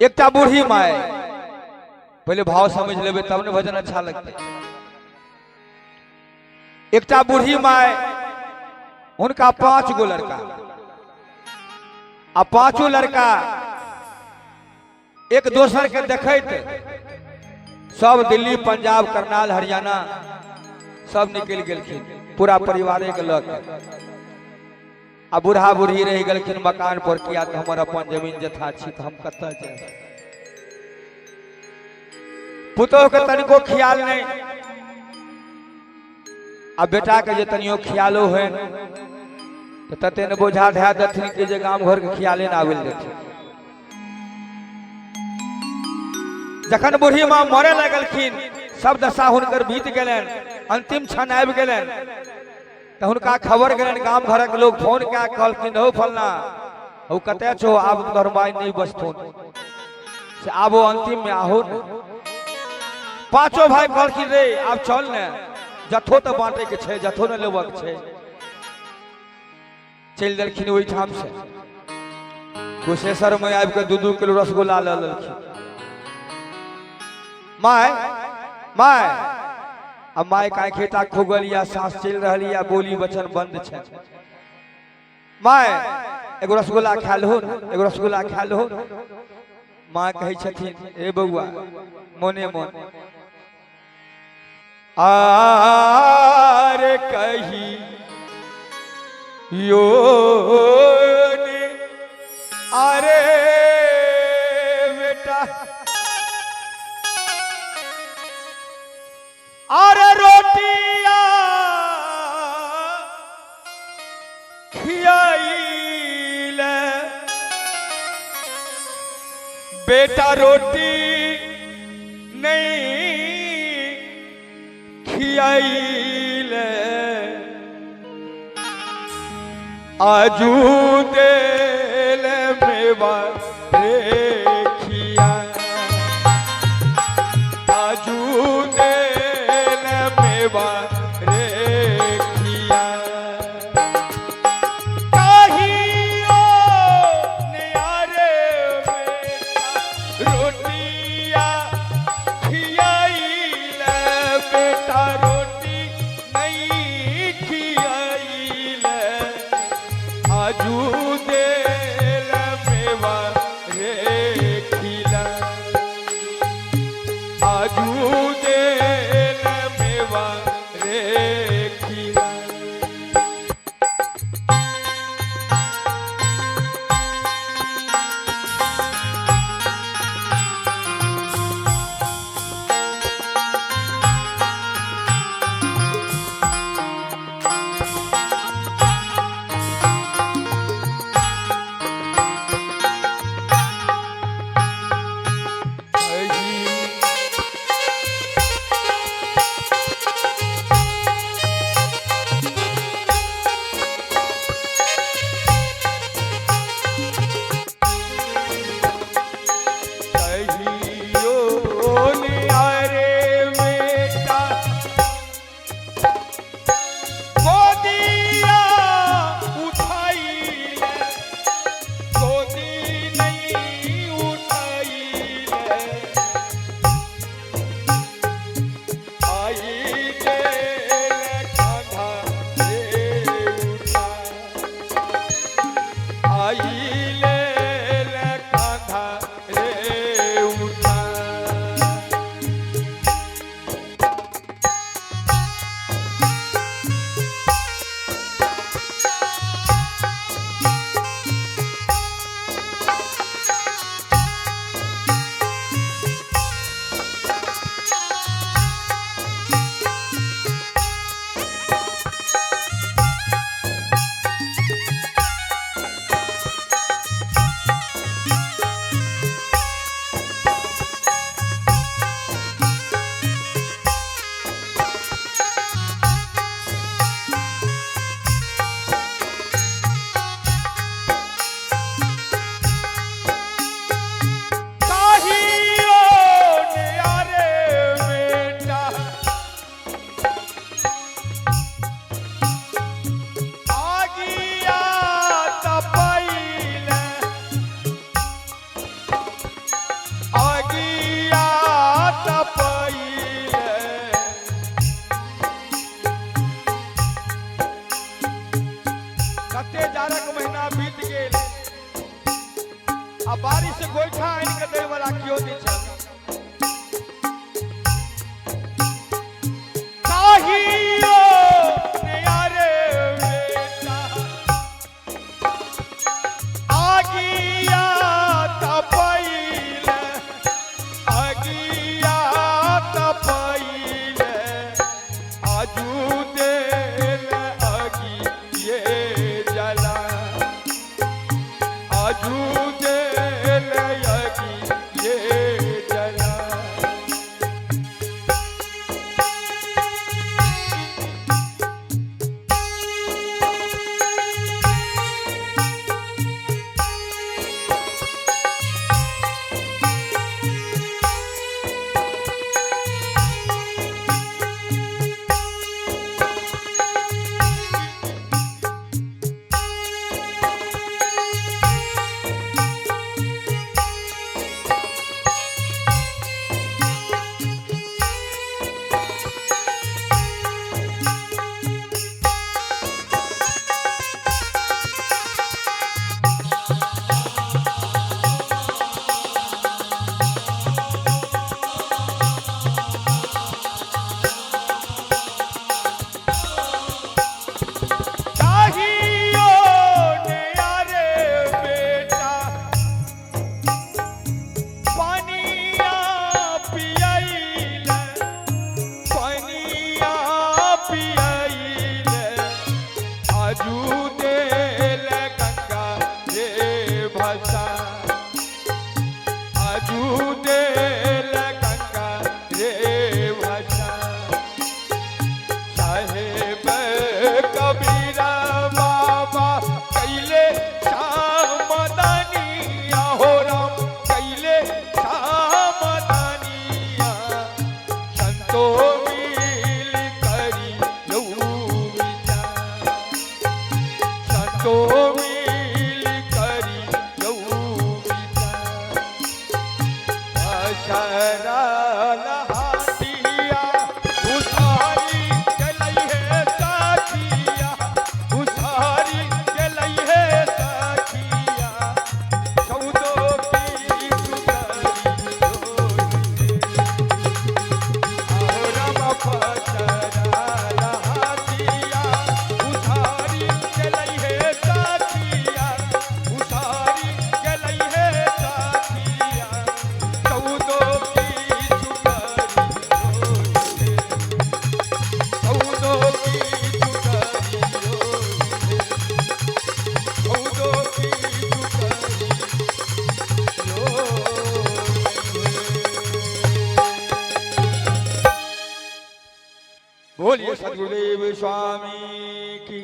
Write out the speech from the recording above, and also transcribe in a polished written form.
एकटा बूढ़ी माय, पहिले भाव समझ लेबै तब ने भजन अच्छा लगतै। एकटा बूढ़ी माय, हुनका 5 गो लड़का आ पांचों लड़का एक दोसर के देखैत सब दिल्ली, पंजाब, करनाल, हरियाणा सब निकलि गेलखिन, पूरा परिवारे के लऽ के। आ बूढ़ा बूढ़ी रहि गेलखिन मकान पर, किया तऽ हमर अपन जमीन जथा छी तऽ हम कतऽ जायब। पुतोह के तनिको ख्याल नहीं आ बेटा के जे तनियो ख्यालो है तो तते ने बोझा धए देथिन कि जे गाम घर के ख्याले ने आबि देथिन। जखन बूढ़ी माँ मरे लगलखिन, सब दशा हुनकर बीत गेलनि, अंतिम क्षण आबि गेलनि, तऽ हुनका खबर गेलनि गाम घरक लोग फोन कए कहलखिन, हौ फलना, हौ कतऽ छौ, आब तोहर माय नहीं बचथुन, से आबो अंतिम में आहो ने। पांचों भाई कहलखिन, रे आब चल ने, जथो तऽ बांटे के छै, जथो ने लेबक छै। चलि देलखिन ओहिठाम से कुशेश्वर में आबि कऽ 2-2 किलो रसगुल्ला लऽ लेलखिन। My my आ my का खेता खुगल या सांस चलि रहल या बोली वचन बंद छै। My एगो रसगुल्ला खा लहो ने, एगो रसगुल्ला खा लहो। माँ कहै छथिन, ए बौआ, मोने मोन आर कही यो ने, अरे बेटा, अरे रोटिया खियाइले, बेटा रोटी नहीं खियाइले, आजू देल मेवा रे खिया, आजू देल मेवा रे खिया। कहियो नियारे बेटा रोटिया खियाइले, बेटा रोटी नहीं खियाइले, आजू देल मेवा रे खिला, आजू देल मेवा रे खिला। कहियो अरे बेटा गोदिया उठाइले, गोदी नहीं उठाइले, आई गेल कान्हा रे उठा, आई लेल कान्हा रे उठा। कते जाड़क महीना बीत गेल आ बारिश गोइठा आनि के दै वाला केओ नहि छल। ताहियो नया रे बेटा आगिया तपैले, आगिया तपैले, आजू देल आगिये जला, आजू देल आगिये जला। ताहियो नया रे बेटा पनिया पियैले, पनिया पियैले, आजू देल गंगा रे भसा, आजू देल गंगा रे भसा। साहेब कबीरा बाबा कैले सामदानिया हो राम, कैले सामदानिया, संतो मिल करी लऊ विचार, संतो मिल करी लऊ विचार। अशराल हाटिया उसारी गेलै हे साखिया, उसारी गेलै हे साखिया, चौदो की सुतरी जोड़े। आओ राम पचराल हाटिया उसारी गेलै हे साखिया, उसारी गेलै हे साखिया, चौदो की चुकरी जोड़े, चौदो की चुकरी जोड़े, चौदो की चुकरी जोड़े। बोलिए सदगुरुदेव स्वामी की।